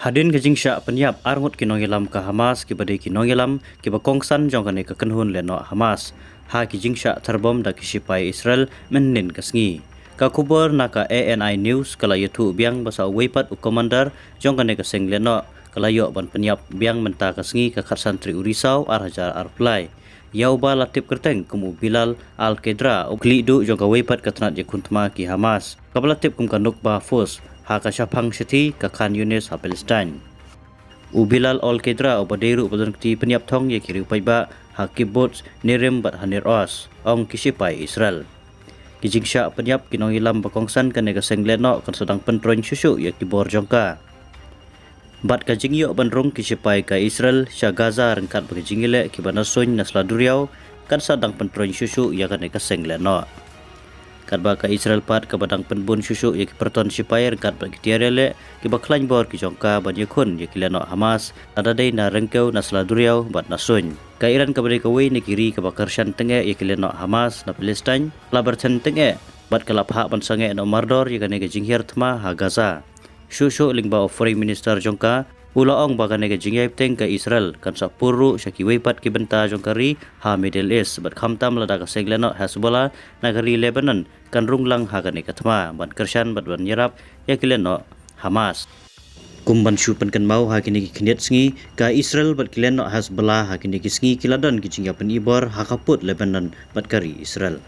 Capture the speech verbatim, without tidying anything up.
Hadien ka jingshah pynïap, arngut ki nongïalam ka Hamas kiba dei ki nongïalam kiba kongsan jong kane ka kynhun lehnoh Hamas ha ki jingshah tharbom da ki shipai Israel mynhynnin ka sngi. Ka khubor na ka A N I News ka la ïathuh biang ba sa uwei pat u commander jong kane ka seng lehnoh ka la ïoh ban pynïap biang mynta ka sngi, ka khatsan tarik u Risaw ar hajar arphew lai, ïa uba la tip kyrteng kum u Bilal Al-Qedra, u khlieh duh jong kawei pat ka tnat ïakhun thma ki Hamas kaba la tip kum ka Nukba Force, ha ka shaphang shithi ka Khan Younis ha Palestine. U Bilal Al-Qedra, uba dei ruh ba don kti pynïap thong ïa ki riew paidbah ha kibbutz Nir Im bad ha Nir Oz, ong ki shipai Israel. Ki jingshah pynïap ki nongïalam ba kongsan kane ka seng lehnoh kan sa dang pyntroiñ shuh shuh ïa ki bor jong ka. Bad ka jingïoh ban rung ki shipai ka Israel sha Gaza ryngkat bad ki jingïaleh kiba na suiñ na sla duriaw kan sa dang pyntroiñ shuh shuh ïa kane ka seng lehnoh. Katba ka Israel pat kaba dang pynbun shuh shuh ïa ki pyrton shipai ryngkat bad ki tiar ïaleh kiba khlaiñ bor ki jong ka ban ïakhun ïa ki lehnoh Hamas, lada dei na ryngkew, na sla duriaw bad na suiñ. Ka Iran kaba dei kawei na ki ri kaba kyrshan tyngeh ïa ki lehnoh Hamas na Palestine, la byrthen tyngeh bad ka la phah ban sangeh noh mardor ïa kane ka jinghiar thma ha Gaza. Shuh shuh lyngba u Foreign Minister jong ka u la ong ba kane ka jingïai bteng ka Israel kan sa pur ruh sha kiwei pat ki bynta jong ka ri ha Middle East, bad khamtam lada ka seng lehnoh Hezbollah na ka ri Lebanon kan rung lang ha kane ka thma ban kyrshan bad ban ïarap ïa ki lehnoh Hamas. Kum ban shu pynkynmaw, ha kine ki khyndiat sngi ka Israel bad ki lehnoh Hezbollah ha kine ki sngi ki la don ki jingïapyni bor ha ka pud Lebanon bad ka ri Israel.